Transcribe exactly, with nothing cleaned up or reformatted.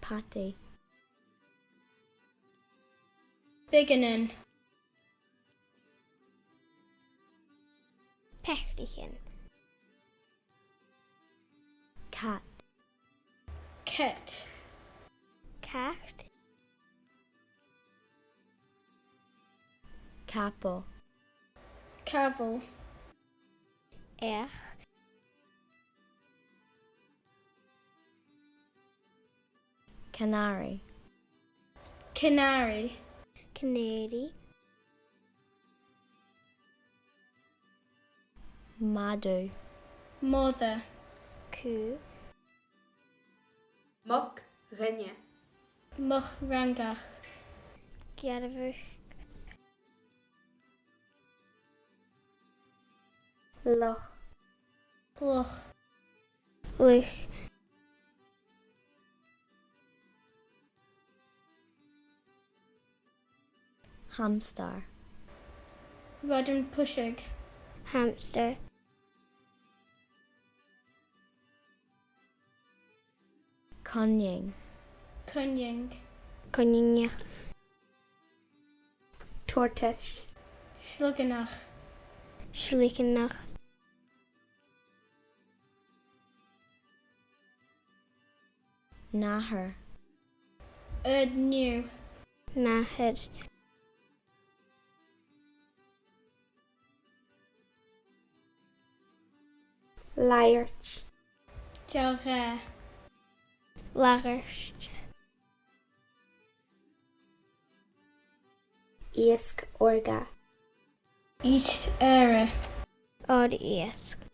Peataidh. Beagan. Peataichean. Cat. Cat. Cat. Capall. Camhail. Each. Canary. Canary. Canary. Madadh. Mother. Cù. Muc-dhuine. Muc-fhreangach. Gearboireach. Luch. Luch. Luch. Hamstar. Radan puiseag. Hamstar. Coineann. Coineann. Coineanach. Tortoise. Sligeanach. Sligeanach. Nathair. Ard-niù. Nathair. Lagairt. Dealbh-dhà. Lagairt. Iasg órga. Iasg àraidh. Ard-iasg.